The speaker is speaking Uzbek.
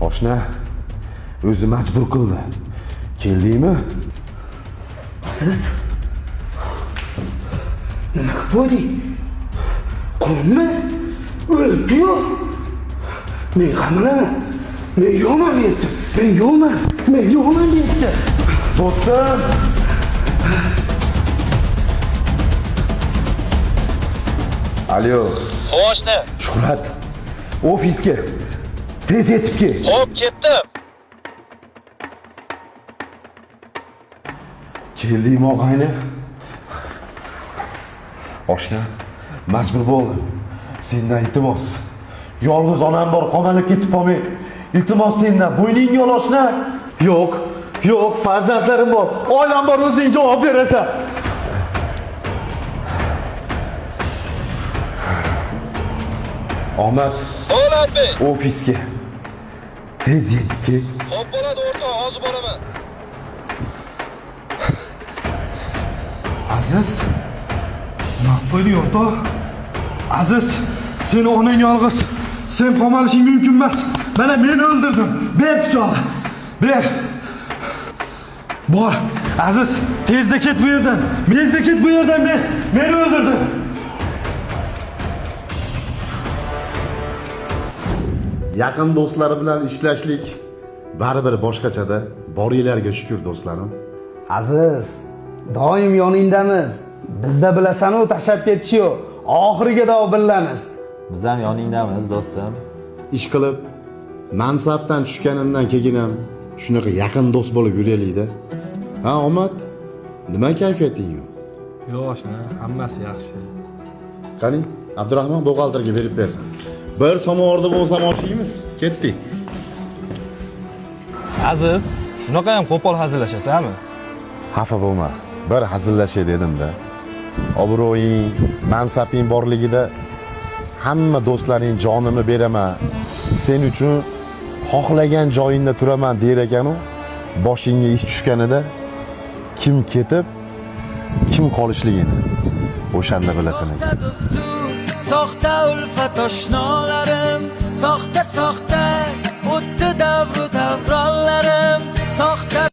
Oshna o'zi majbur qildi. Keldingmi? Aziz, nima qilib qo'yding? Qonmi? O'libdi-yu. Men qamalaman. Men yo'qman bu yerda. Men yo'qman. Men yo'qman bu yerda. Do'stim! Alo, Xo'shni. Shuhrat. Ofisga tez yetib kel. Xo'p, ketdim. Keldingmi og'ayni? Oshna, majbur bo'ldim. Sendan iltimos. Yolg'iz onam bor, qamalib ketib qolmang. Iltimos sendan, bo'yningga ol oshna. Yo'q, yo'q, farzandlarim bor. Oilam bor, o'zing javob berasan. Omad, Bo'ladi. ofisga tez yetib kel. Xo'p bo'ladi o'rtoq, hozir boraman. Aziz, nima qilib qo'yding o'rtoq? Aziz, seni onang yolg'iz. Sen qamalishing mumkin emas. Mana men o'ldirdim. Ber pichoqni. Ber. Bor. Aziz, tezda ket bu yerdan. Tezda ket bu yerdan men. Meni o'ldirdim. Yaqin do'stlari bilan ishlashlik baribir boshqachada. Boringlarga shukur do'stlarim. Aziz, doim yoningdamiz. Bizda bilasan-u tashlab ketish yo'q. Oxiriga davo billamiz. Biz ham yoningdamiz, do'stim. Ish qilib mansabdan tushganimdan keyin ham shunaqa yaqin do'st bo'lib yuraylik-da. Ha, Omad, nima kayfiyating yo'q? Yo'q oshna, hammasi yaxshi. Qani, Abdurahmon buxgalterga berib bersin. Bir samovarda bo'lsam osh yeymiz. Ketdik. Aziz, shunaqa ham qo'pol hazillashasanmi? Xafa bo'lma. Bir hazillashay dedim-da. Obro'ying, mansabing borligida hamma do'stlaring jonimni beraman. Sen uchun xohlagan joyingda turaman der ekan-u, boshingga ish tushganida kim ketib, kim qolishligini o'shanda bilasan ekan. Soxta do'stu, soxta ulfat oshnolarim, soxta soxta o'tdi davru davronlarim, soxta.